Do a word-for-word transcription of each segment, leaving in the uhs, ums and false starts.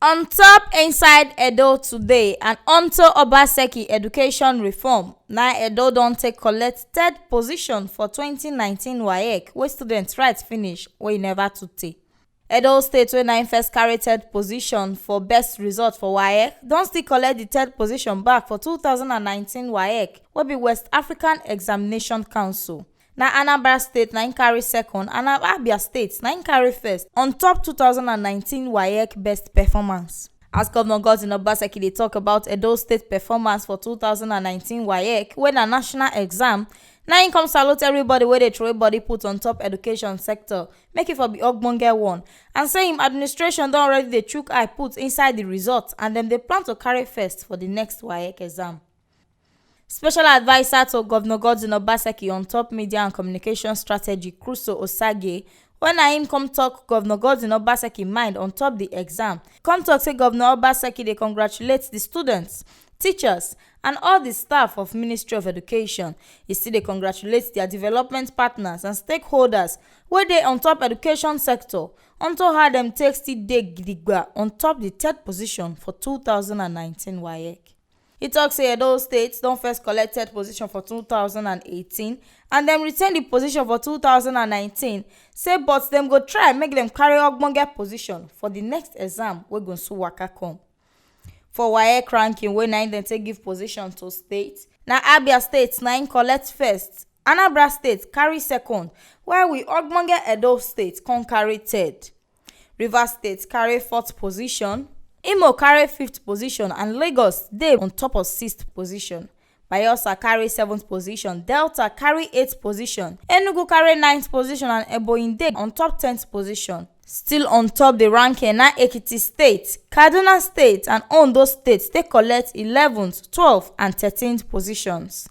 On top inside Edo today, and onto Obaseki education reform, na Edo don take collect third position for twenty nineteen WAEC, wey students write finish wey never too tey. Edo State, wey na im first carry third position for best result for WAEC, don still collect the third position back for two thousand and nineteen WAEC, wey be West African Examination Council. Na Anambra State na im carry second, and na Abia State na im carry first on top two thousand and nineteen WAEC best performance. As Governor Godwin Obaseki dey talk about Edo State performance for two thousand and nineteen WAEC, wey na national exam, na im come salute everybody wey dey throw body put on top education sector, make e for be ogbonge one, and say im administration don already dey chook eye put inside the result, and dem dey plan to carry first for the next WAEC exam. Special adviser to Governor Godwin Obaseki on top media and communication strategy, Crusoe Osagie, wey na im come talk Governor Godwin Obaseki mind on top the exam, come talk say Governor Obaseki dey congratulate the students, teachers, and all the staff of Ministry of Education. E still dey congratulate their development partners and stakeholders wey dey on top education sector, unto how dem take still dey gidigba on top the third position for two thousand and nineteen WAEC. E talk say Edo State don first collect third position for two thousand and eighteen, and dem retain the position for two thousand and nineteen, say but dem go try make dem carry ogbonge position for the next exam wey go soon waka come. For WAEC ranking wey na im dem take give position to state, na Abia State na im collect first, Anambra State carry second, while we ogbonge Edo State come carry third. Rivers State carry fourth position, Imo carry fifth position, and Lagos dey on top of sixth position. Bayelsa carry seventh position, Delta carry eighth position, Enugu carry ninth position, and Ebonyi dey on top tenth position. Still on top the ranking na Ekiti State, Kaduna State, and Ondo State take collect eleventh, twelfth, and thirteenth positions.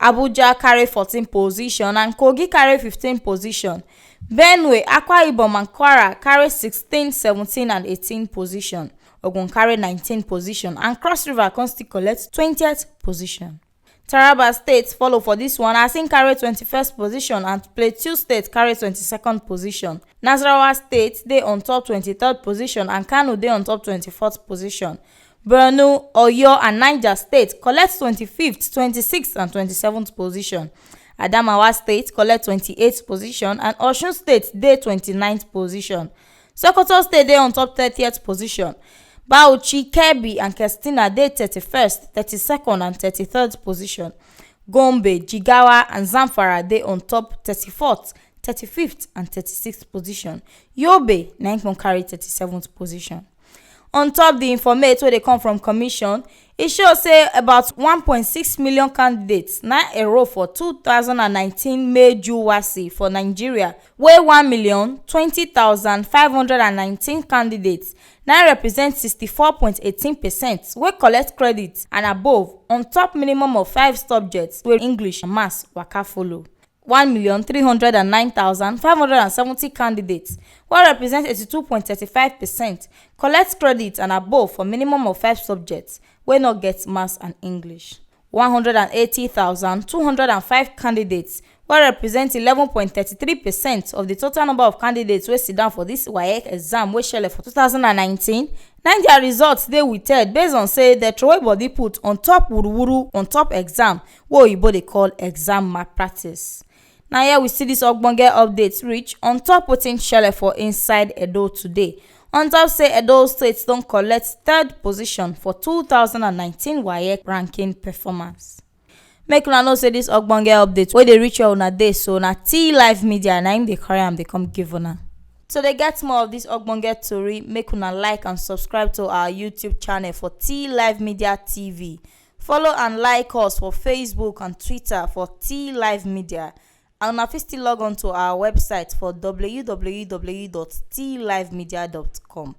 Abuja carry fourteen position and Kogi carry fifteen position. Benue, Akwa Ibom, and Kwara carry sixteen, seventeen, and eighteen position. Ogun carry nineteen position, and Cross River come still collect twentieth position. Taraba State follow for this one as im carry twenty-first position and Plateau State carry twenty-second position. Nasarawa State dey on top twenty-third position and Kano dey on top twenty-fourth position. Borno, Oyo, and Niger State collect twenty-fifth, twenty-sixth, and twenty-seventh position. Adamawa State collect twenty-eighth position and Osun State dey twenty-ninth position. Sokoto State dey on top thirtieth position. Bauchi, Kebbi, and Katsina dey thirty-first, thirty-second, and thirty-third position. Gombe, Jigawa, and Zamfara dey on top thirty-fourth, thirty-fifth, and thirty-sixth position. Yobe na im come carry thirty-seventh position. On top the informate wey dey come from Commission, e show say about one point six million candidates na enroll for two thousand and nineteen May JUWASI for Nigeria, wey one million twenty thousand five hundred and nineteen candidates na represent sixty-four point eighteen percent wey collect credit and above on top minimum of five subjects wey English and Maths waka follow. One million three hundred and nine thousand five hundred and seventy candidates, wey represent eighty-two point thirty-five percent, collect credit and above for minimum of five subjects wey no get Maths and English. One hundred and eighty thousand two hundred and five candidates, wey represent eleven point thirty-three percent of the total number of candidates wey sit down for this WAEC exam wey shele for two thousand and nineteen, na im their results dey withheld based on say dem throway body put on top wuruwuru on top exam wey oyibo dey call exam malpractice. Na here we see this ogbonge update reach on top wetin shele for inside Edo today. On top say Edo State don collect third position for two thousand and nineteen WAEC ranking performance. Make una know say this ogbonge update wey dey reach where una dey so na T Live Media na im dey carry am dey come give una. To dey get more of this ogbonge tori, make una like and subscribe to our YouTube channel for T Live Media T V. Follow and like us for Facebook and Twitter for T Live Media. And una fit still log on to our website for w w w dot t live media dot com.